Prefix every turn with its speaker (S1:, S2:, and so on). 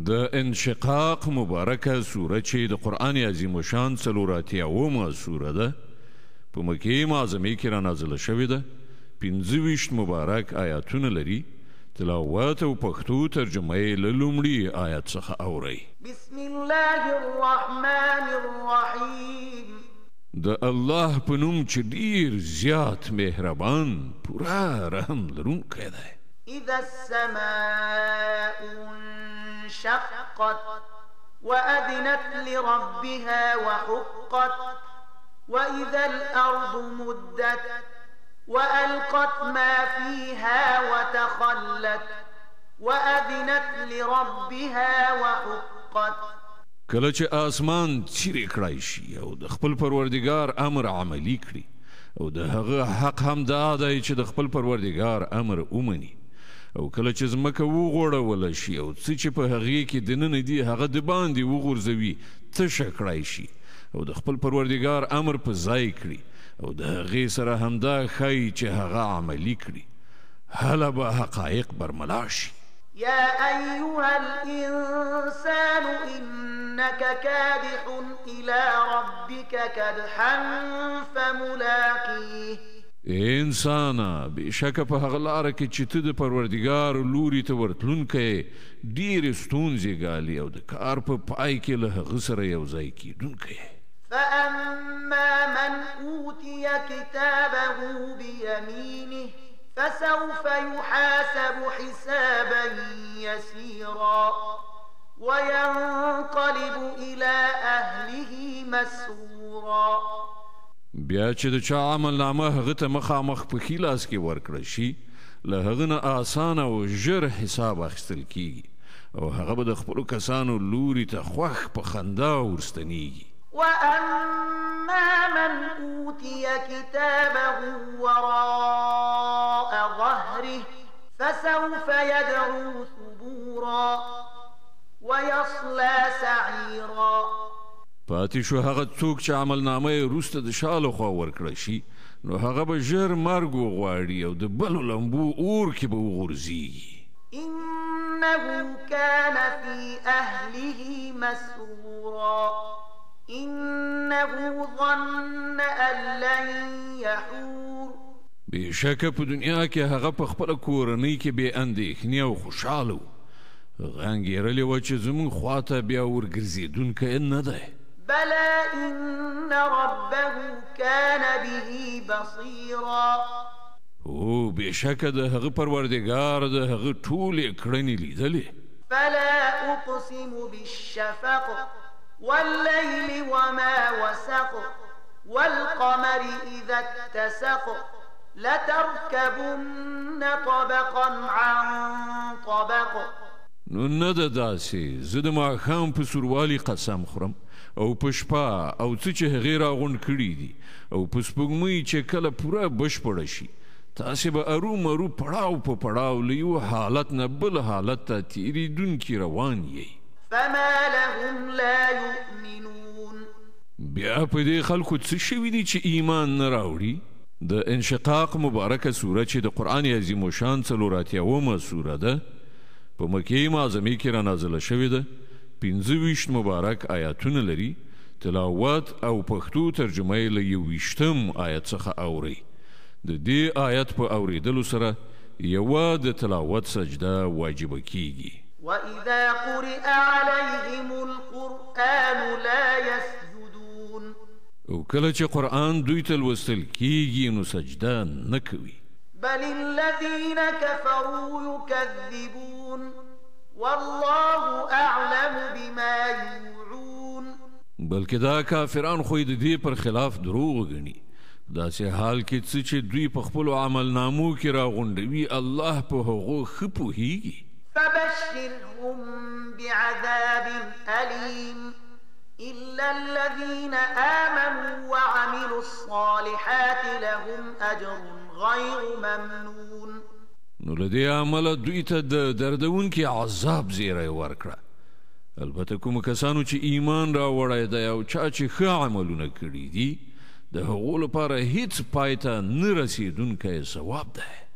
S1: د انشقاق مبارکه سوره چې د قرآن عظیم شان 84مه سوره ده، په مکې معظمې کې را نازله شوې ده. 25 مبارک آیاتونه لري. تلاوت او پښتو ترجمه یې له لومړي آیت څخه اورئ.
S2: بسم الله الرحمن الرحیم.
S1: د الله په نوم چې ډیر زیات مهربان، پوره رحم لرونکی دی.
S2: إذا السماء انشقت وأذنت لربها وحقت وإذا الأرض مدت وألقت ما فيها وتخلت وأذنت لربها وحقت.
S1: کله چې آسمان څیرې کړای شي او د خپل پروردګار امر عملي کړي، او د هغه حق هم دا دی چې د خپل پروردګار امر ومني، او کله چې ځمکه وغوړوله شي او څه چې په هغې کې دننه دي هغه د باندې وغورځوي، تشه کړای شي او د خپل پروردګار امر په ځای کړي، او د هغې سره همدا ښایي چې هغه عملي کړي، هله به حقایق برملا شي.
S2: يا أيها الإنسان إنك كادح إلى ربك كدحا فملاقيه.
S1: ای انسانه، بېشکه په هغه لاره کې چې ته د پروردګار لوري ته ورتلونکی یې ډېرې ستونزې ګالي او د کار په پای کې له هغه سره یو ځای کېدونکی یې.
S2: فأما من أوتي كتابه بيمينه فسوف يحاسب حسابا يسيرا وينقلب إلى أهله مسرورا.
S1: بیا چې د چا عمل نامه هغه ته مخامخ په ښي لاس کې ورکړل شي، له هغه نه اسانه او ژر حساب اخیستل کیږي، او هغه به د خپلو کسانو لوري ته خوښ په خندا ورستنیږي.
S2: وأما من أوتي كتابه وراء ظهره فسوف يدعو ثبورا ويصلى سعيرا.
S1: پاتې شو هغه څوک چې عمل نامه یې وروسته د شا لخوا ورکړه شي، نو هغه به ژر مرګ وغواړي او د بلو لمبو اور کې به وغورځیږي.
S2: إنه كان في أهله مسرورا إنه ظن أن لن يحور.
S1: بېشکه په دنیا کې هغه په خپله کورنۍ کې بې اندېښنې او خوشحاله و. هغه انګېرلې وه چې زموږ خواته بیا ورګرځېدونکی نه دی.
S2: بلى إن ربه كان به بصيرا.
S1: هو، بېشکه د هغه پروردګار د هغه ټولې کړنې لیدلې.
S2: فلا أقسم بالشفق والليل وما وسق والقمر إذا اتسق لتركبن طبقا عن طبق.
S1: نو نه ده داسې، زه د ماښام په سوروالي قسم خورم، او په شپه او څه چې هغې راغونډ کړي دي، او په سپوږمۍ چې کله پوره بشپړه شي، تاسې به ارومرو پړاو په پړاو له یو حالت نه بل حالت ته تېرېدونکي روان یئ.
S2: فما لهم لا يؤمنون.
S1: بیا په دې خلکو څه شوي دي چې ایمان نه راوړي؟ د انشقاق مبارکه سوره چې د قرآن عظیم شان 84مه سوره ده، په مکې معظمې کې را نازله شوې ده. 25 مبارک آیاتونه لري. تلاوت او پښتو ترجمه یې له 21 آیت څخه اورئ. د دې آیت په اورېدلو سره یوه د تلاوت سجده واجبه کیږي.
S2: وإذا قرئ عليهم القرآن لا يسجدون.
S1: او کله چې قرآن دوی ته لوستل کیږي نو سجده نه کوي.
S2: بل الذين كفروا يكذبون والله أعلم بما يوعون.
S1: بلکې دا کافران خو د دې پر خلاف دروغ ګڼي، داسې حال کې څه چې دوی په خپلو عمل نامو کې راغونډوي الله په هغو ښه پوهیږي.
S2: فبشرهم بعذاب أليم إلا الذين آمنوا وعملوا الصالحات لهم أجر غير ممنون.
S1: نو له دې امله دوی ته د دردونکي عذاب زیری ورکړه. البته کوم کسانو چې ایمان راوړی دی او چا چې ښه عملونه کړي دي، د هغو لپاره هیڅ پای ته نه رسېدونکی ثواب دی.